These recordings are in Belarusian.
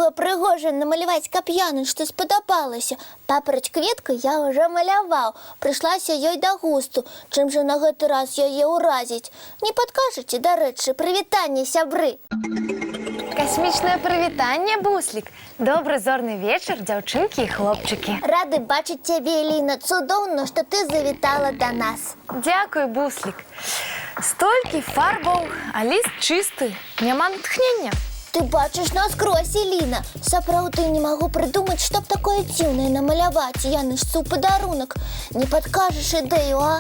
такое прыгожае намаляваць, каб Яначцы спадабалася? Папараць кветку я ўжо маляваў, прыйшлася ёй да густу. Чым жа на гэты раз яе ўразіць? Не падкажаце, дарэчы? Прывітанне, сябры! Касмічнае прывітанне, Буслік. Добры зорны вечар, дзяўчынкі і хлопчыкі. Рады бачыць цябе, Эліна. Цудоўна, што ты завітала да нас. Дзякуй, Буслік. Столькі фарбаў, а ліст чысты, няма натхнення. Ты бачыш наскрозь, Эліна. Сапраўды не магу прыдумаць, што б такое дзіўнае намаляваць Яначцы ў падарунак. Не падкажаш ідэю, а?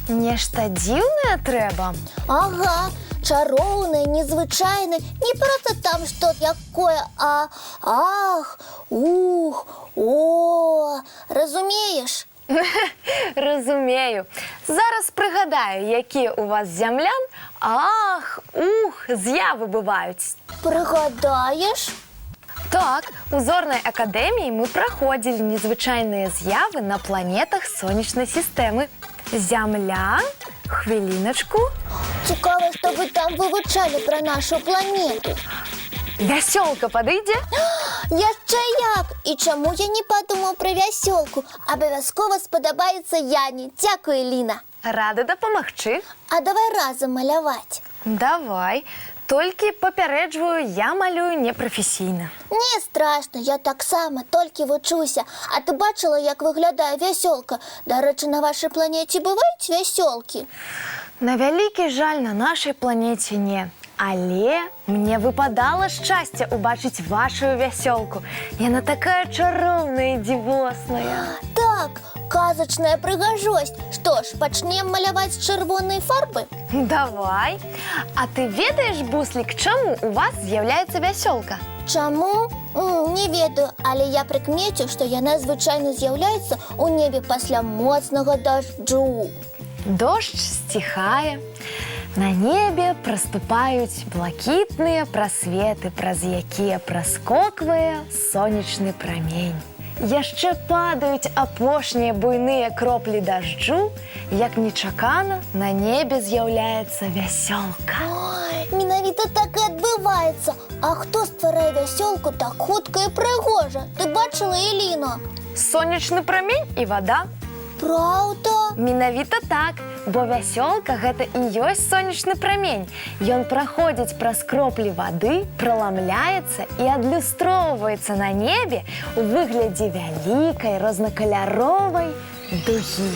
Нешта дзіўнае трэба. Ага, чароўнае, незвычайнае, не проста там што якое, а ах, ух, о, разумееш? Разумею. Зараз прыгадаю, якія у вас, зямлян, ах, ух, з'явы бываюць. Прыгадаеш? Так, у Зорнай акадэміі мы праходзілі незвычайныя з'явы на планетах Сонечнай сістэмы. Зямля, хвіліначку. Цікава, што вы там вывучалі пра нашу планету. Вясёлка падыдзе? Яшчэ як! І чаму я не падумаў пра вясёлку? Абавязкова спадабаецца Яне. Дзякуй, Ліна. Рада дапамагчы. А давай разам маляваць. Давай. Толькі папярэджваю, я малюю непрафесійна. Не страшна, я таксама толькі вучуся. А ты бачыла, як выглядае вясёлка? Дарэчы, на вашай планеце бываюць вясёлкі? На вялікі жаль, на нашай планеце не. Але мне выпадала шчасце убачыць вашу вясёлку. Яна такая чароўная і дзівосная. Так, казачная прыгажосць. Што ж, пачнем маляваць з чырвонай фарбы? Давай. А ты ведаеш, Буслік, чаму у вас з'яўляецца вясёлка? Чаму? Не ведаю, але я прыкмеціў, што яна звычайна з'яўляецца ў небе пасля моцнага дажджу. Дождж сціхае. На небе праступаюць блакітныя прасветы, праз якія праскоквае сонечны прамень. Яшчэ падаюць апошнія буйныя кроплі дажджу, як нечакана на небе з'яўляецца вясёлка. Ой, менавіта так і адбываецца. А хто стварае вясёлку так хутка і прыгожа? Ты бачыла, Эліна? Сонечны прамень і вада. Праўда? Менавіта так, бо вясёлка — гэта і ёсць сонечны прамень. Ён праходзіць праз кроплі вады, праламляецца і адлюстроўваецца на небе у выглядзе вялікай рознакаляровай дугі.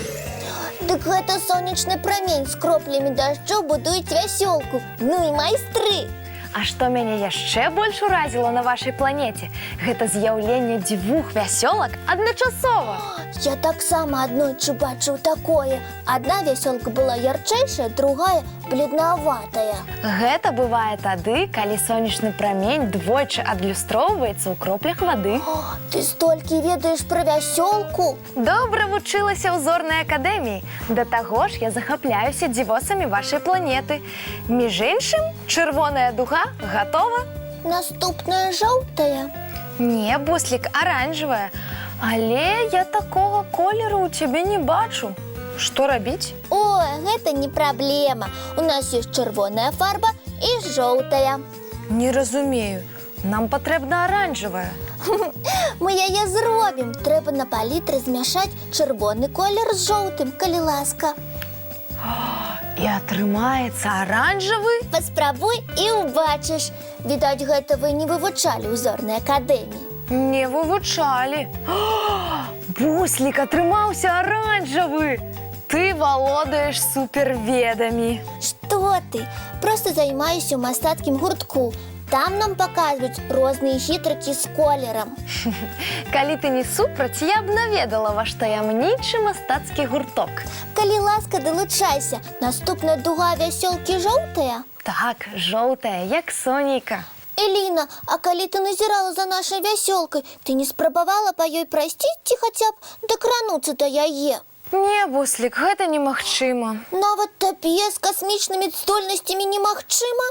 Дык гэта сонечны прамень з кроплямі дажджу будуюць вясёлку. Ну і майстры! А што мяне яшчэ больш уразіла на вашай планеце, гэта з'яўленне дзвюх вясёлак адначасова. Я таксама аднойчы бачыў такое. Адна вясёлка была ярчэйшая, другая бледнаватая. Гэта бывае тады, калі сонечны прамень двойчы адлюстроўваецца ў кроплях вады. О, ты столькі ведаеш пра вясёлку. Добра вучылася ў Зорнай акадэміі. Да таго ж я захапляюся дзівосамі вашай планеты. Між іншым, чырвоная дуга гатова. Наступная жоўтая. Не, Буслік, аранжавая. Але я такога колеру ў цябе не бачу. Што рабіць? Ой, гэта не праблема. У нас ёсць чырвоная фарба і жоўтая. Не разумею. Нам патрэбна аранжавая. Мы яе зробім. Трэба на палітры змяшаць чырвоны колер з жоўтым, калі ласка. І атрымаецца аранжавы? Паспрабуй і ўбачыш. Відаць, гэта вы не вывучалі ў Зорнай акадэміі. Не вывучалі. Буслік, атрымаўся аранжавы. Ты валодаеш суперведамі. Што ты? Проста займаюся ў мастацкім гуртку. Там нам паказваюць розныя хітрыкі з колерам. Калі ты не супраць, я б наведала ваш таямнічы мастацкі гурток. Калі ласка, далучайся. Наступная дуга вясёлкі жоўтая. Так, жоўтая, як сонейка. Эліна, а калі ты назірала за нашай вясёлкай, ты не спрабавала па ёй прайсці ці хаця б дакрануцца да яе? Не, Буслік, гэта немагчыма. Нават табе з касмічнымі здольнасцямі немагчыма?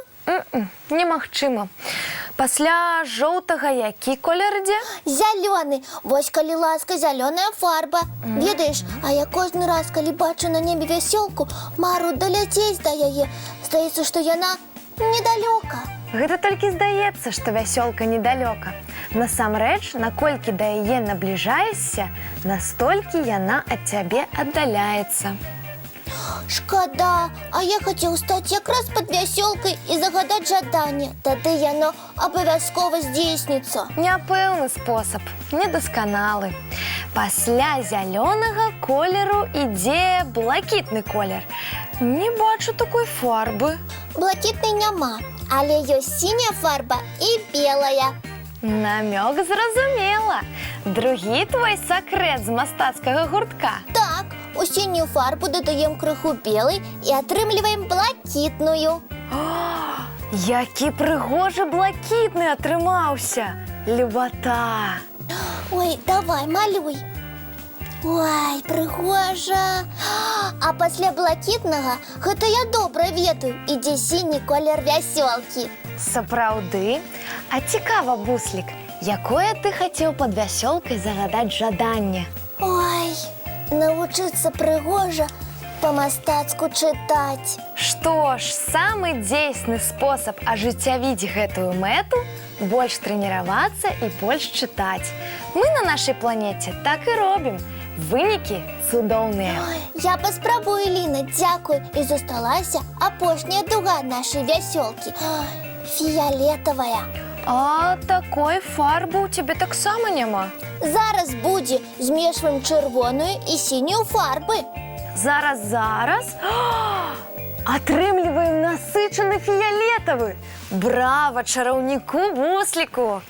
Немагчыма. Пасля жоўтага які колер ідзе? Зялёны. Вось, калі ласка, зялёная фарба. Ведаеш, а я кожны раз, калі бачу на небе вясёлку, мару даляцець да яе. Здаецца, што яна недалёка. Гэта толькі здаецца, што вясёлка недалёка. Насамрэч, наколькі да яе набліжаешся, настолькі яна ад цябе аддаляецца. Шкада, а я хацеў стаць якраз пад вясёлкай і загадаць жаданне. Тады яно абавязкова здзейсніцца. Няпэўны спосаб, недасканалы. Пасля зялёнага колеру ідзе блакітны колер. Не бачу такой фарбы. Блакітнай няма, але ёсць сіняя фарба і белая. Намёк зразумела. Другі твой сакрэт з мастацкага гуртка. Так, у сінюю фарбу дадаем крыху белай і атрымліваем блакітную. Які прыгожы блакітны атрымаўся. Любата. Ой, давай, малюй. Ой, прыгожа. А пасля блакітнага, гэта я добра ведаю, ідзе сіні колер вясёлкі. Сапраўды? А цікава, Буслік, якое ты хацеў пад вясёлкай загадаць жаданне? Ой, навучыцца прыгожа па-мастацку чытаць. Што ж, самы дзейсны спосаб ажыццявіць гэтую мэту — больш трэніравацца і больш чытаць. Мы на нашай планеце так і робім. Вынікі цудоўныя. Ой, я паспрабую, Ліна, дзякуй. І засталася апошняя дуга нашай вясёлкі. Ой, фіялетавая. А такой фарбы ў цябе таксама няма. Зараз будзе, змешваем чырвоную і сінюю фарбы. Зараз, зараз. Атрымліваем насычаны фіялетавы. Брава чараўніку Бусліку!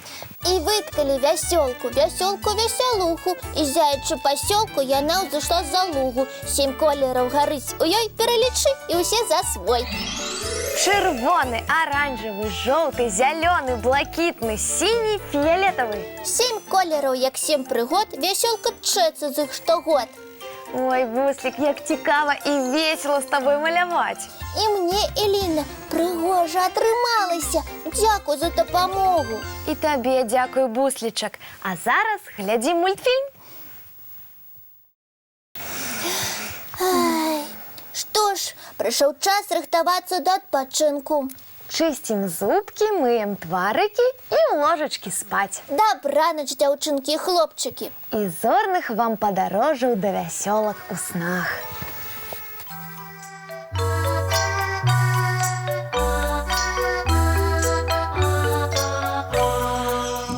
І выткалі вясёлку, вясёлку весялуху, і зяючы пасёлку яна ўзышла з-за лугу. Сем колераў гарыць у ёй, пералічы і ўсе засвой. Чырвоны, аранжавы, жоўты, зялёны, блакітны, сіні, фіялетавы. Сем колераў, як сем прыгод, вясёлка тчэцца з іх штогод. Ой, Буслік, як цікава і весела з табой маляваць. І мне, Еліна, прыгожа атрымалася. Дзякуй за дапамогу. І табе дзякую, Буслічак. А зараз глядзім мультфільм. Ай, што ж, прыйшоў час рыхтавацца да адпачынку. Чысцім зубкі, мыем тварыкі і ў ложачкі спаць. Дабранач, дзяўчынкі і хлопчыкі. І зорных вам падарожжаў да вясёлак у снах.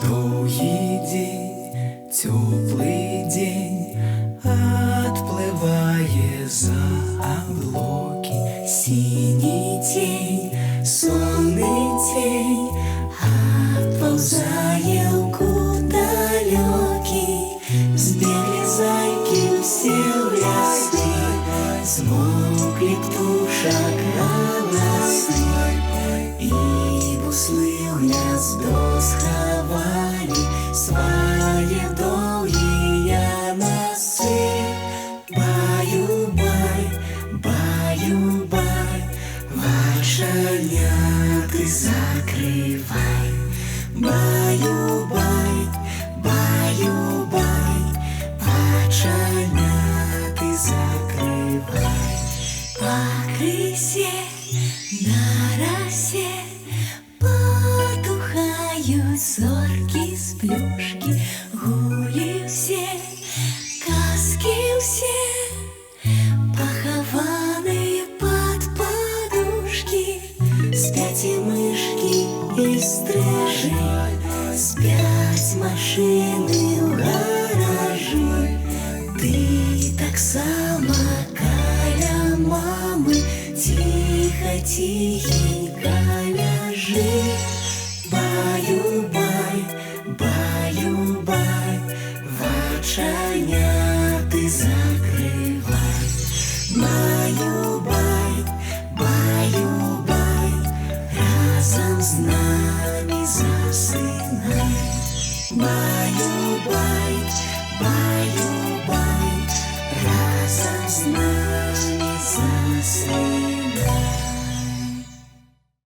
Доўгі дзень, цёплы дзень адплывае за аблокі. Сіні цень, сонны цень адпаўзае ў кут далёкі. Збеглі зайкі ўсе ў лясы, змоўклі птушак галасы. І буслы ў гняздо схавалі свае доўгія насы. Баю-бай, баю-бай, вачаняты закрывай. Баю-бай, баю-бай, вачаняты закрывай. Пакрысе на расе потухаюць зоркі сплюшкі, гулі ўсе, казкі ўсе, пахаваныя пад падушкі. Спяць і мышкі, і стрыжы, спяць машыны ў гаражы. Ты таксама каля мамы ціха, ціхенька ляжы.